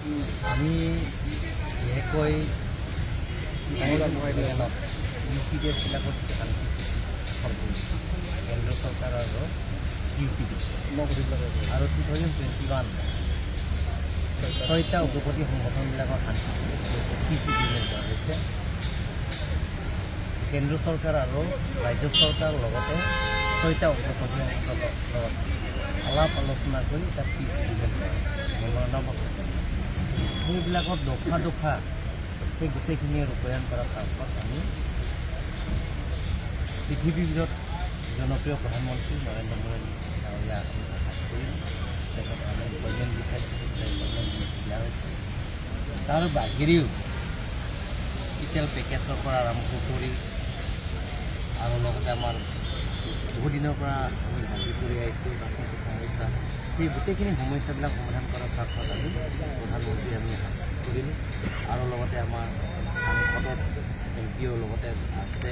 আমি বিশেষকৈ U P D এছবিলাকত শান্তি চুক্তি স্বাক্ষৰ কৰিছোঁ, কেন্দ্ৰ চৰকাৰ আৰু ইউ পি ডি আৰু 2021 ছয়টা উগ্ৰপন্থী সংগঠনবিলাকৰ শান্তি চুক্তি হৈছে, পিচ এগ্ৰিমেণ্ট কৰা হৈছে। কেন্দ্ৰ চৰকাৰ আৰু ৰাজ্য চৰকাৰৰ লগতে ছয়টা উগ্ৰপন্থী সংগঠনৰ লগত আলাপ আলোচনা কৰি এটা পিচ এগ্ৰিমেণ্ট কৰা হৈছে, মেমৰেণ্ডাম অফ ছেটেলমেণ্ট। সেইবিলাকত দফা দফা সেই গোটেইখিনি ৰূপায়ণ কৰাৰ স্বাৰ্থত আমি পৃথিৱীৰ ভিতৰত জনপ্ৰিয় প্ৰধানমন্ত্ৰী নৰেন্দ্ৰ মোদী ডাঙৰীয়া আমি সাক্ষাৎ কৰিলোঁ। তেখেতে আমি এপইণ্টমেণ্ট বিচাৰিছোঁ, তেখেতে এপইণ্টমেণ্ট দিয়া হৈছে। তাৰ বাহিৰেও স্পেচিয়েল পেকেজৰ পৰা আৰম্ভ কৰি আৰু লগতে আমাৰ বহুদিনৰ পৰা আমি দাবী কৰি আহিছোঁ ৰাজনৈতিক সমস্যা, সেই গোটেইখিনি সমস্যাবিলাক সমাধান কৰাৰ স্বাৰ্থত আমি প্ৰধানমন্ত্ৰী আমি সাক্ষাৎ কৰিলোঁ। আৰু লগতে আমাৰ সাংসদত এম পিও লগতে আছে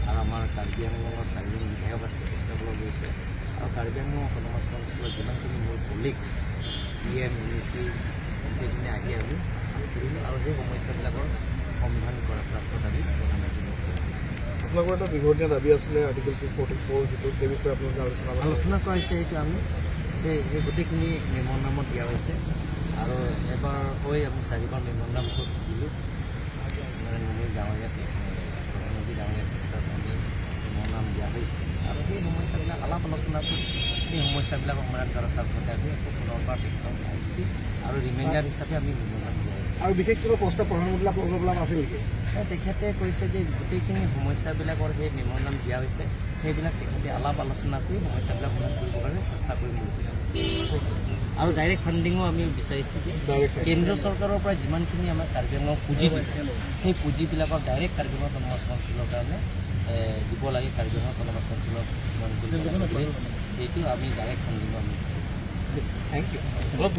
আৰু আমাৰ কাৰ্বি আংলঙৰ চাৰিজন বিধায়ক আছে, তেখেতসকলেও গৈছে। আৰু কাৰ্বি আংলং অট'নমাছ কাউন্সিলৰ যিমানখিনি মোৰ colleagues, E M, M E C, গোটেইখিনি আহি আমি সাক্ষাৎ কৰিলোঁ আৰু সেই সমস্যাবিলাকৰ সমাধান কৰাৰ স্বাৰ্থত আমি প্ৰধানমন্ত্ৰী লগ কৰা হৈছে। আপোনালোকৰ এটা দীৰ্ঘদিনীয়া দাবী আছিলে আৰ্টিকেল 244, যিটো সেই বিষয়ে আপোনালোকে আলোচনা কৰিছে? আলোচনা কৰা হৈছে। সেইটো আমি সেই গোটেইখিনি মেমৰেণ্ডামত দিয়া হৈছে আৰু এবাৰ হৈ আমি চাৰিবাৰ মেমৰেণ্ডাম দিলোঁ। নৰেন্দ্ৰ মোদী ডাঙৰীয়াক, প্ৰধানমন্ত্ৰী ডাঙৰীয়াৰ ক্ষেত্ৰত আমি মেমৰেণ্ডাম দিয়া হৈছে আৰু সেই সমস্যাবিলাক আলাপ আলোচনা কৰি সেই সমস্যাবিলাক সমাধান কৰাৰ স্বাৰ্থতে আমি আকৌ পুনৰবাৰ তেখেতক আহিছোঁ আৰু ৰিমাইণ্ডাৰ হিচাপে আমি মেমৰেণ্ডাম দিয়া হৈছে। আৰু বিশেষ কিবা প্ৰস্তাৱ প্ৰধানমন্ত্ৰী আপোনালোকৰ পৰা আছিল নেকি? তেখেতে কৈছে যে গোটেইখিনি সমস্যাবিলাকৰ সেই মেমৰেণ্ডাম দিয়া হৈছে, সেইবিলাক তেখেতে আলাপ আলোচনা কৰি সমস্যাবিলাক সমাধান কৰিবৰ কাৰণে চেষ্টা কৰিম বুলি কৈছে। আৰু ডাইৰেক্ট ফাণ্ডিঙো আমি বিচাৰিছোঁ যে ডাইৰেক্ট কেন্দ্ৰ চৰকাৰৰ পৰা যিমানখিনি আমাৰ কাৰ্বি আংলং পুঁজি দিয়ে, সেই পুঁজিবিলাকক ডাইৰেক্ট কাৰ্বি আংলং অট'নমাছ কাউন্সিলৰ কাৰণে দিব লাগে। কাৰ্বি আংলং অট'নমাছ কাউন্সিলৰ কিমান কৰিব লাগে, সেইটো আমি ডাইৰেক্ট ফাণ্ডিঙো আমি বিচাৰিছোঁ। Thank U. অলপ